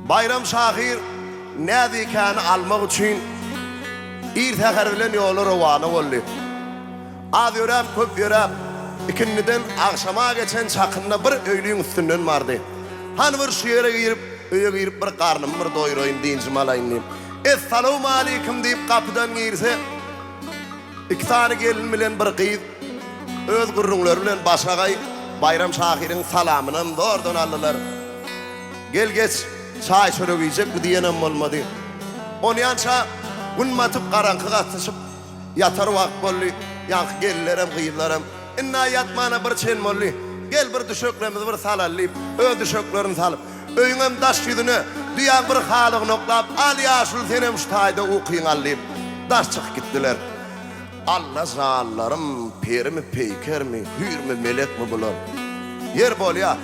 Baýram şahyr Näzikäni almak üçin ir säher bilen ýola rowana boldy. Az ýöräp, köp ýöräp, ikindiden agşama geçen çakynda bir öýliň üstünden bardy. Hany bir şu ýere girip, öýe girip bir garnymy bir doýraýyn, dynjymy alaýyn diýip. Essalawmaleýkim diýip gapydan girse, iki sany gelin bilen bir gyz öz gürrüňleri bilen başagaý Baýram şahyryň salamynam zordan aldylar. Gel geç, çaý-çörek iýjekmi diýenem bolmady. Onýança Gün batyp, garaňky gatyşyp, ýatar wagt boldy. Ýaňky gelinlerem, gyzlaram, Ind-ä ýatmana bir çen boldy. Gel bir düşeklerimizi bir salaly diýip, öz düşeklerini salyp, öýüňem daş ýüzüne düýäň bir halygyny oklap, Al ýaşuly senem şu taýda ukyňy al diýip, daş çykyp gitdiler. Alla janlarym, perimi, peýkermi, hüýrmi, melekmi bular? Ýer bolýa,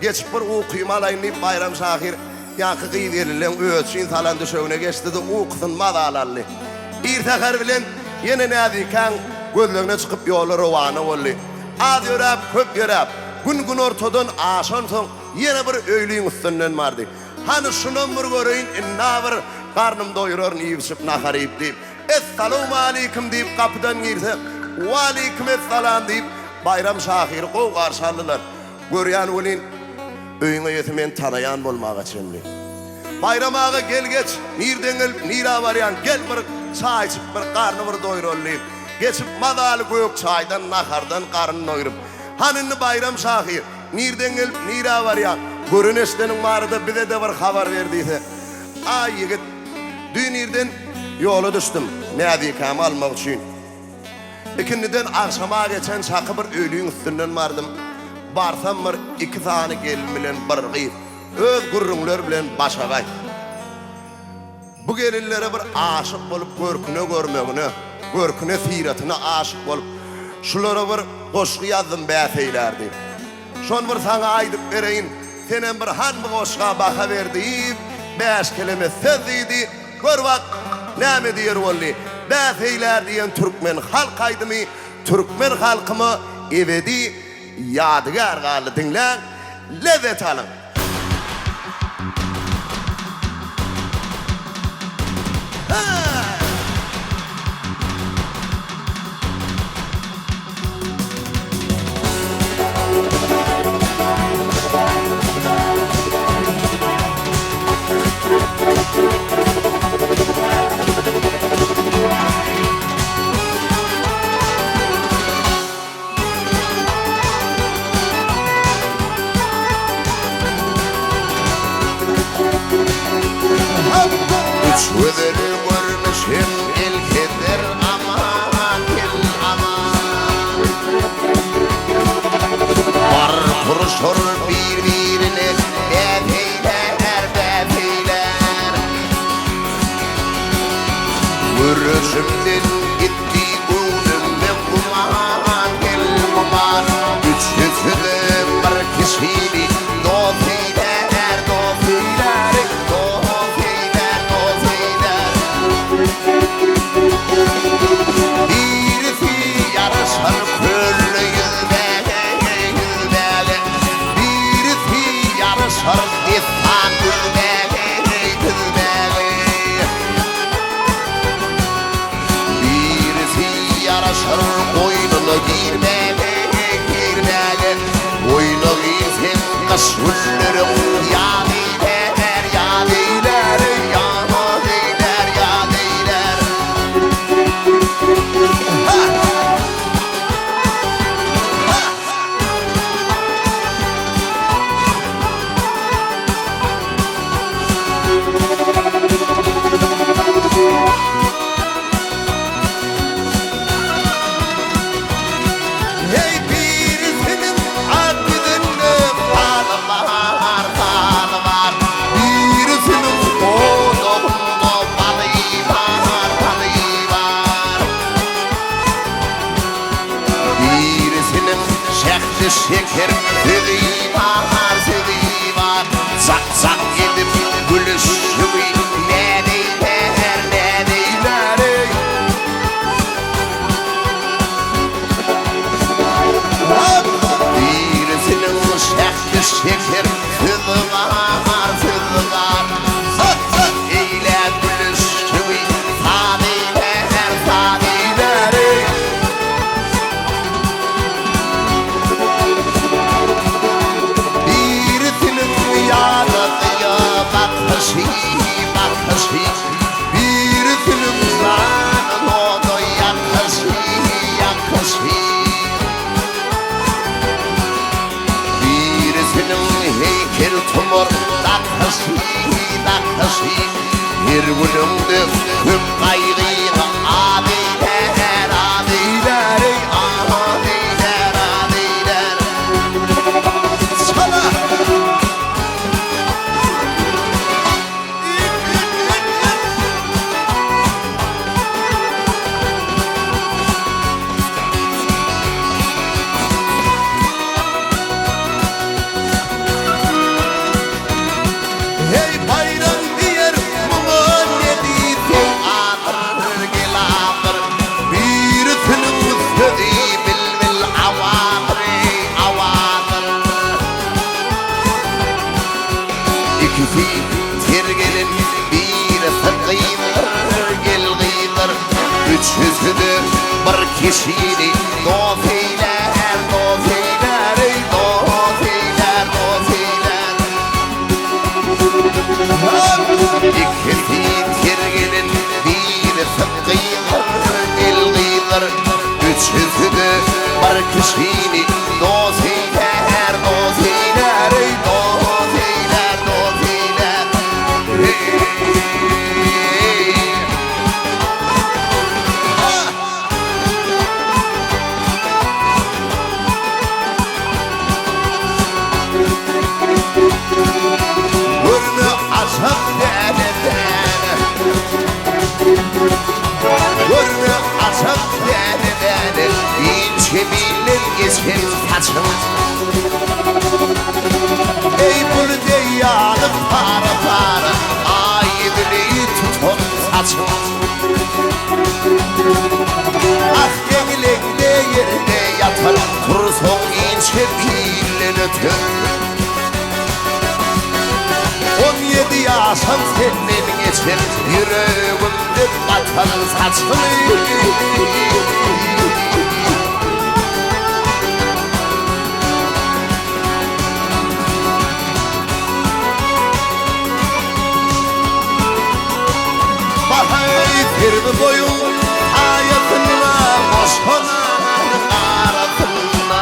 geçip bir ukymy alaýyn diýip Baýram şahyr ýaňky gyz-gelinleň özi üçin salan düşegine geçdi-de ukusyny mazaly aldy. Ir säher bilen ýene Näzikäň gözlegine çykyp ýola rowana boldy. Az ýöräp, köp ýöräp, gün günortadan aşansoň ýene bir öýliň üstünden bardy. Hany şunam bir göreýin, indi-ä bir garnym doýuraryn iýip-içip nahar iýip diýip, Essalawmaleýkim diýip gapydan girse, Waleýkimessalam diýip, Baýram şahyry gowy garşy aldylar. Görýän welin, öýüň eýesi meni tanaýan bolmaga çemli. Baýram aga gel geç, nirden gelip nirä barýaň, gel bir çaý içip bir garny bir doýraly diýip, geçip mazaly gök çaýdan, nahardan garyn doýrup, Hany indi Baýram şahyr, nirden gelip nirä barýaň, gören-eşideniň barada bize-de bir habar ber diýse, Aý ýigit, Düýn irden ýola düşdüm, näzikämi almak üçin. Ikindiden agşama geçen çaky bir öýliň üstünden bardym. Barsam bir iki sany gelin bilen bir gyz öz gürrüňleri bilen başagaý. Bu gelinlere bir aşyk bolup görküne görmegine, görküne syratyna aşyk bolup, şulara bir goşgy ýazdym bäs eýlär diýip. Şony bir saňa aýdyp bereýin, senem bir han bu goşga baha ber diýip, bäş keleme söz diýdi. Gör bak, näme diýer boldy. Bäs eýlär diýen türkmen halk aýdymy türkmen halkyma ebedi ýadygär galdy. Diňläň, lezzet alyň! Üç gözeli görmüşem elheder aman gel aman. Bar turuşar bir-birine bäs eýlär bäs eýlär. Göreşimden gitdi göwnüme güman gel güman. Üçüsi-de bir kişini dost eýlär dost eýlär dost eýlär dost eýlär. Birisi ýaraşar kölde ýüzmäge ýüzmäge Birisi ýaraşar dessan düzmäge düzmäge. Birisi ýaraşar goýnuna girmäge, girmäge, Goýna girseň gyş günleriň ýaz eýlär, ýaz eýlär, ýaz eýlär, ýaz eýlär. Ha! Ha! Heý birisiniň ak ýüzünde haly bar, haly bar, Birisiniň dodagynda baly bar, baly bar. Birisiniň şähdi şeker sözi bar, sözi bar, Jak-jak edip gülüşigi nädeýler, nädeýler-eý. Birisiniň şähdi şeker sözi bar, sözi bar. bor Dakyşy, dakyşy Her günüňde köp gaýgyňy az eýlär, az eýlär, eý, az eýlär, az eýlär. Çala! Heý Baýram diýer muňa ne diýseň adyr geladyr Birisiniň sözi bilbil awadyr eý awadyr Ikisi ter gelin birisi gyzdyr gel gyzdyr Üçüsi-de bir kişini dost eýlär dost eýlär eý dost eýlär dost eýlär Ikisi ter gelin birisi gyzdyr gel gyzdyr Üçüsi-de bir kişini dost eýlär dost eýlär eý dost eýlär dost eýlär Eý. Görme aşak däne-däne Görme aşak däne-däne Inçe bilen geçen saçyň Eý bul deý ýaly para-para Aý ýüzüni tutan saçyň Ah eňleňde ýerde ýatan Tursaň inçe pilden öter 17 ýaşam senden geçen Ýüregimde batan saçyň. Bahaý serwi boýuň saýasynda Goşhananyň arasynda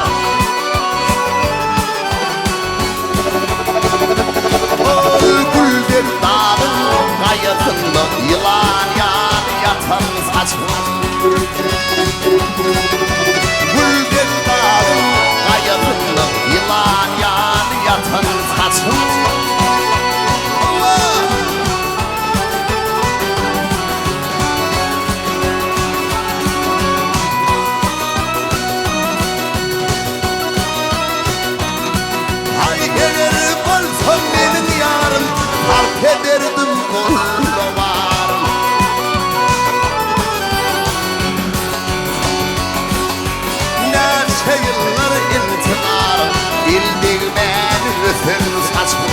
Ol gülden dagyň gaýasynda Ýylan ýaly ýatan saçyň Gülden dagyň gaýasynda Ýylan ýaly ýatan saçyň Hawa! Aý eger bolsa meniň ýarym Sarp ederdim golda barym. Näçe ýyllar intizarym El degmän ösen saçyň.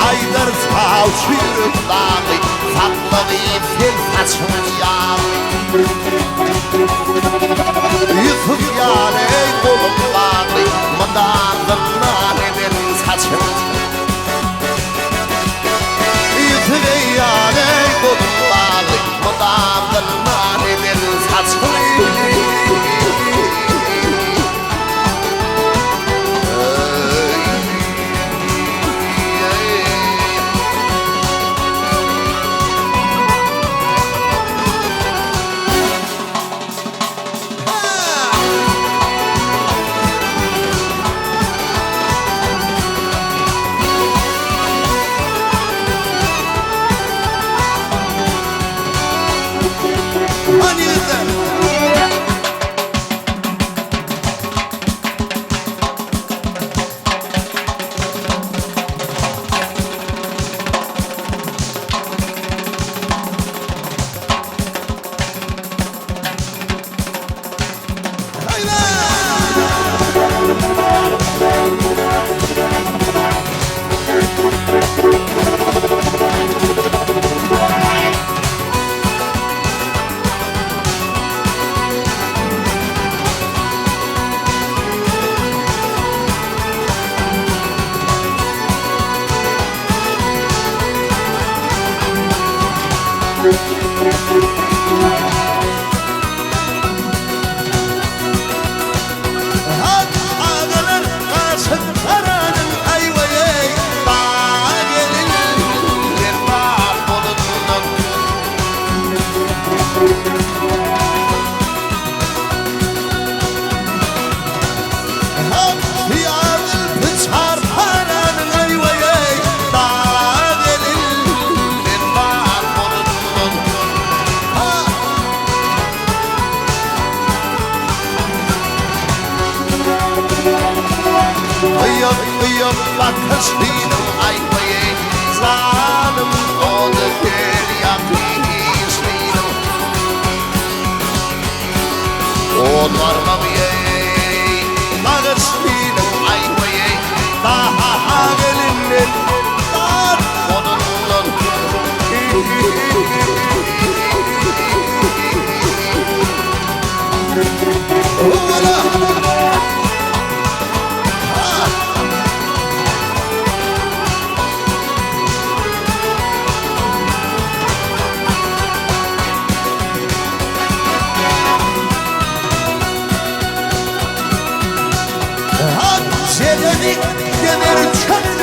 Aýdar sawçy ýürek dagy Sakla gyz sen saçyňy ýagy. Ýusup ýaly golum bagly Mydam zyndan eden saçyň. Ýusup ýaly golum bagly Mydam zyndan eden saçyň. Gyýak bakyşlynyň aý-waý, Janym ody tel ýakyşlynyň. On barmagy nagyşlynyň aý-waý, Dag elinden, dag odundan. Jeleni gemer çöp.